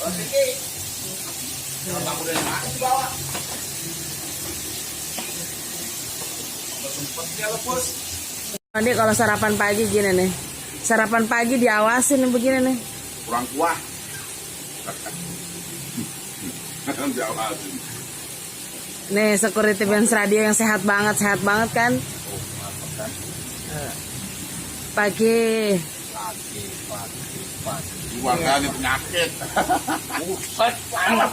Kamu dari mana sih bawa? Sempetnya lepas. Nanti kalau sarapan pagi gini nih. Sarapan pagi diawasin nih begini nih. Kurang kuah. Diawasin. Nih security Benz Radio yang sehat banget kan? Oh, mantap kan? Pagi. Pagi. Keluarga ada penyakit. Buset, panas.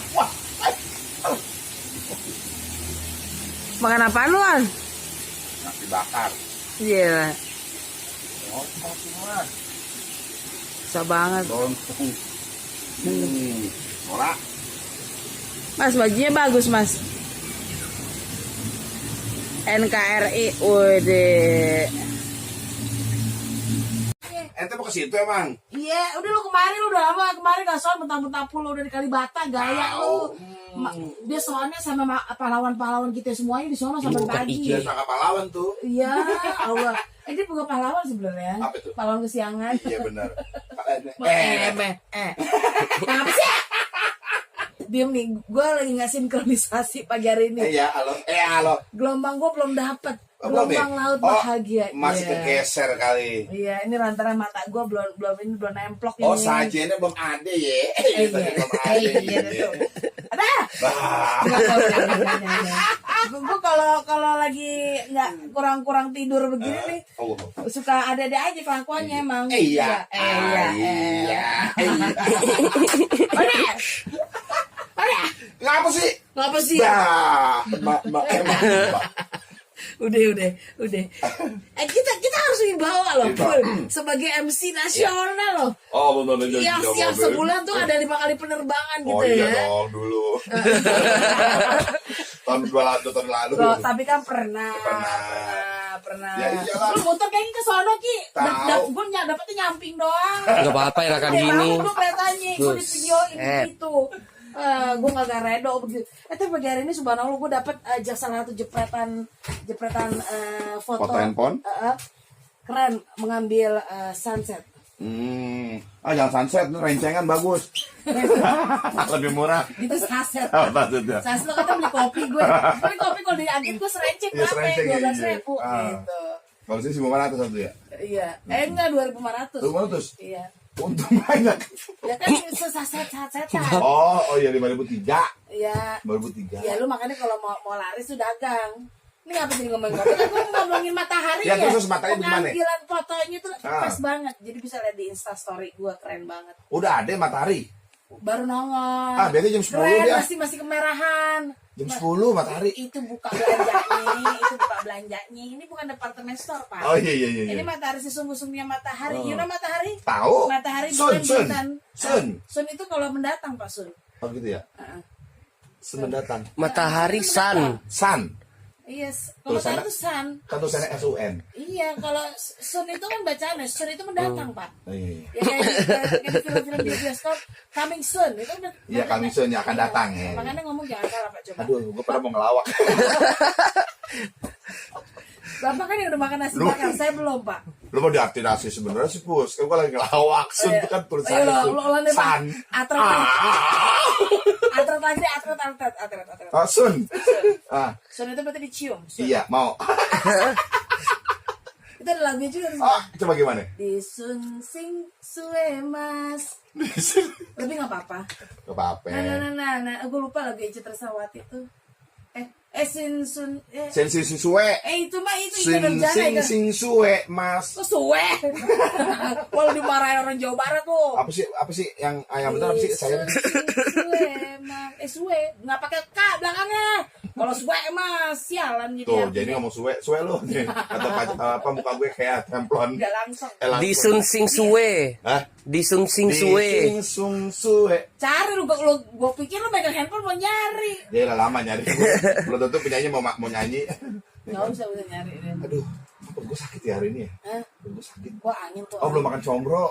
Makan apaan lu, An? Nasi bakar. Iya. Oh, mas. Bisa banget. Lontong. Norak. Mas, bajunya bagus, Mas. NKRI, udah. Ente mau ke situ emang? Iya, udah lu kemarin lu udah lama kemarin gak soal mentang-mentang pulau dari Kalibata gaya lu. Dia soalnya sama pahlawan-pahlawan kita semuanya di sono sampai pagi. Dia sama pahlawan tuh. Iya, Allah. Dia bukan pahlawan sebenarnya. Apa itu? Pahlawan kesiangan. Iya benar. Apa sih? Diam nih, gue lagi nggak sinkronisasi pagi hari ini. Iya, halo. Halo. Gelombang gue belum dapet. Belum ya? Gelombang laut Oh, bahagia. masih Iya. kegeser kali. Iya, ini lantaran mata gue belum nemplok ini. Oh, sajiannya belum ada ya. Iya, Belum ada. iya, betul. Ada. Bah. Gue kalau lagi nggak kurang tidur begini nih, Oh, suka ada aja kelakuannya emang. iya. Iya. Ngapa sih? Ngapa sih? Bah, Udah. Kita harus dibawa loh, Pul. Sebagai MC nasional loh. Oh, benar Yang sebulan tuh ada 5 kali penerbangan gitu Oh iya ya. dong dulu. tahun lalu. Loh, tapi kan pernah. Ya iyalah. Lu muter kayaknya ke sono Ki. Tahu. Gue dapetnya nyamping doang. Gak apa-apa ya kan gini. Gue kelihatannya, gue di videoin gitu. Gue gak redo begitu. Tapi pagi hari ini subhanallah gue dapet salah satu jepretan foto handphone? keren mengambil sunset. Jangan sunset, rencengan bagus. Lebih murah. Itu sunset. Oh, maksudnya. Sunset lo kata beli kopi gue. Tapi kopi kalau di Agit gue serenceng Iya, berapa serenceng, ya? iya, 12.000 iya. gitu. Kalau sih 500 satu ya? Iya. Enggak 2.500. 500? Iya. Untung banyak. Ya kan saset-sasetan. Oh iya 5.003. Iya. 2003. Ya lu makanya kalau mau laris tuh dagang. Ini ngapa jadi ngomongin kopi? Kan gue ngomongin matahari Ya, ya. terus matahari gimana? Pengambilan fotonya tuh Ah. pas banget. Jadi bisa lihat di Instastory gue, keren banget. Udah ada matahari. Baru nongol. Biasanya jam 10 keren, dia. masih kemerahan. Jam 10 matahari. Itu buka belanjanya, Ini bukan departemen store, Pak. Oh iya. Ini matahari sesungguh-sungguhnya matahari. You know matahari? Tahu. Matahari Sun. bulan. Sun. Sun itu kalau mendatang, Pak Sun. Oh gitu ya. Semendatang. Matahari sun. Sun. Iya, kalau Tulisannya- itu sun. Kan tulisannya SUN. Iya, kalau sun itu kan bacaannya, sun itu mendatang, Pak. Oh, iya. Ya kayak di film-film di bioskop, coming soon itu udah. Iya, coming soon, ya, akan datang, ya. Makanya ngomong jangan salah, Pak, coba. Aduh, gue pernah mau ngelawak. Bapak kan yang udah makan nasi bakar, saya belum, Pak. Lu mau diartinasi sebenarnya sih, Pus. Kan gue lagi ngelawak. Sun itu kan tulisannya Ayo, tuh. lo deh, Pak. Sun. Atret lagi, atret. Oh, Sun. Sun itu berarti dicium. Sun. Iya, mau. Itu ada lagunya juga. Coba gimana? Di sun sing suwe mas. Lebih nggak apa-apa. Gak apa-apa. Nah, gue lupa lagu Ece Tresawati tuh. Sin sun. Sensi suwe. Itu mah itu Sing Nurjana sing kan. sing suwe, Mas. Kok suwe? Kalau dimarahin orang Jawa Barat tuh. Apa sih yang benar apa sih saya? Suwe, mas. Suwe. Nggak pakai K belakangnya. Kalau suwe mah sialan gitu. Tuh, jadi ngomong suwe lu nih. Atau muka gue kayak templon. Nggak langsung. Di sun sing suwe. Hah? Di sun sing Di suwe. sing sung suwe. Cari lu, gue pikir lu megang handphone mau nyari. Dia udah lama nyari. Belum tentu penyanyi mau nyanyi. Nggak usah nyari. Aduh, perut gue sakit ya hari ini ya. Hah? Perut gue sakit. Wah angin tuh. Oh, belum makan combro.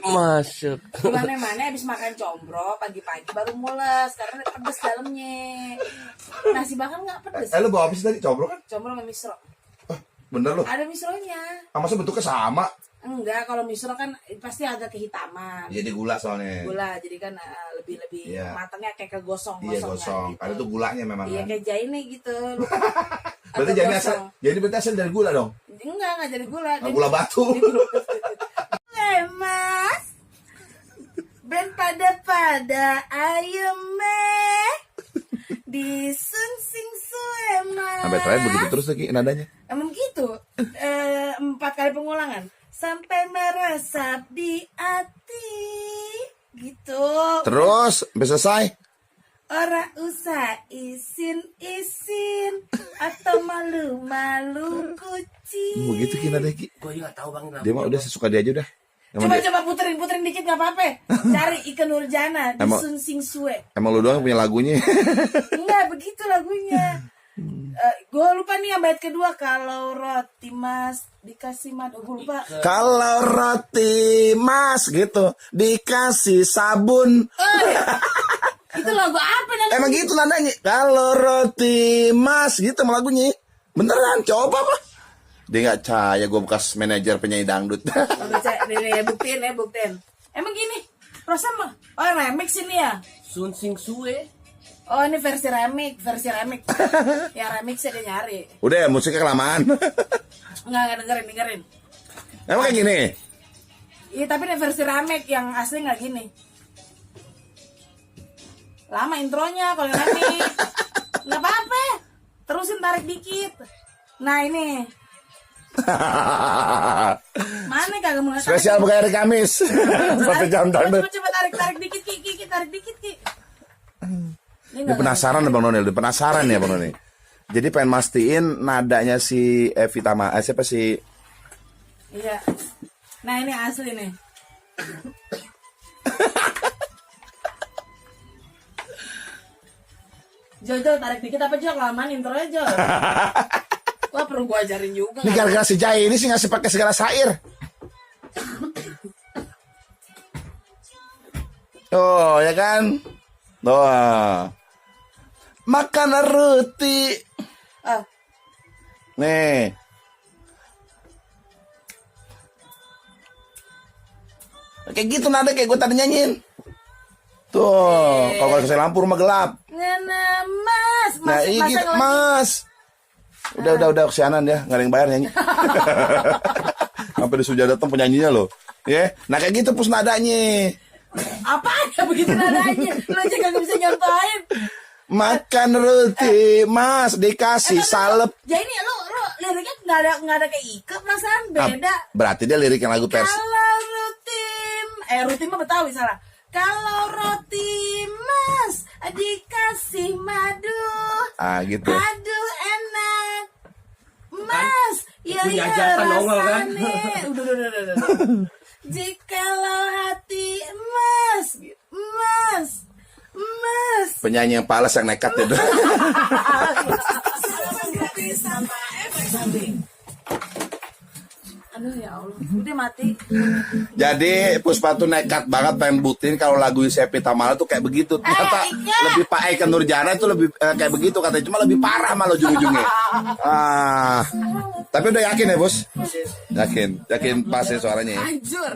Masuk. Mana habis makan combro pagi-pagi baru mules karena pedes dalamnya. Nasi bakar nggak pedes. Lu bawa apa sih tadi? Combro kan? Combro sama misro. Bener lu. Ada misronya. Masa bentuknya sama? Enggak, kalau misro kan pasti agak kehitaman. Jadi gula soalnya. Gula, jadi kan lebih Iya. matangnya kayak kegosong. Iya gosong. Karena itu gulanya memang. Iya Kan. kayak jaine gitu. Lupa. Berarti Agak jadi gosong. berarti asal dari gula dong. Enggak jadi gula. Nah, gula batu. Mas, ben pada ayo meh disun sing suwe mas. Sampai terakhir begitu terus lagi nadanya. Emang gitu, 4 kali pengulangan sampai meresap di hati, gitu. Terus sampai selesai. Ora usah isin atau malu kucing. Begitu Ki nadanya Ki. Gue juga tahu bang. Dia mah udah sesuka dia aja udah. Coba puterin dikit nggak apa-apa. Cari Ike Nurjana di Emang- Sun Sing Sue. Emang lu doang punya lagunya. Enggak begitu lagunya. Gue lupa nih yang bait kedua, kalau roti mas dikasih madu. Gue lupa. Kalau roti mas gitu dikasih sabun. Itu lagu apa namanya? Emang gitu nadanya. Kalau roti mas gitu emang lagunya. Beneran coba apa? Dia nggak percaya gue bekas manajer penyanyi dangdut. Nih, buktiin. Emang gini, Rosa mah, oh remix ini ya? Sun Sing Sue. Oh ini versi remix. Ya remixnya dia nyari. Udah musiknya kelamaan. Nggak dengerin. Emang kayak gini. Iya tapi ini versi remix, yang asli nggak gini. Lama intronya kalau remix. Nggak apa-apa. Terusin tarik dikit. Nah ini. Mana kagak mau tarik? Spesial bukan hari Kamis. 1 jam dangdut. Coba tarik dikit Ki, tarik dikit Ki. Dia penasaran Bang Nonel, dia penasaran ya Bang Nonel. Jadi pengen mastiin nadanya si Evita siapa sih? Iya. Nah ini asli nih. Jojo tarik dikit apa Jo? Kelamaan intronya Jo. Wah perlu gua ajarin juga. Ini gara-gara si Jai ini sih ngasih pakai segala syair. Oh ya kan? Tuh. Makan roti. Ah, Nih. Kayak gitu nada kayak gue tadi nyanyiin. Tuh, kalau kasih lampu rumah gelap. ngena mas. Nah, iya gitu, Mas. Udah kesianan ya, nggak ada yang bayar nyanyi. Sampai di Suja datang penyanyinya loh. Ya, nah kayak gitu pus nadanya. Apa ya begitu nadanya? Lo aja gak bisa nyontohin. Makan roti, Mas, dikasih salep. Jadi ini lo liriknya nggak ada kayak Ike perasaan beda. Berarti dia lirik yang lagu versi. Kalau roti mah Betawi salah. Kalau roti mas dikasih madu, Gitu. aduh enak, mas. Ya Itu ya jajakan nongol, kan? rasanya. Udah. Jikalau hati mas. Penyanyi yang palas yang nekat itu. Aduh ya Allah, udah mati. Jadi Puspa tuh nekat banget pengen buktiin kalau lagu Sepi Tamala tuh kayak begitu. Ternyata Ike. lebih Pak Eka Nurjana itu lebih kayak begitu katanya. Cuma lebih parah malah ujung-ujungnya. Tapi udah yakin ya Bos? Yakin pas ya suaranya ya? Hancur.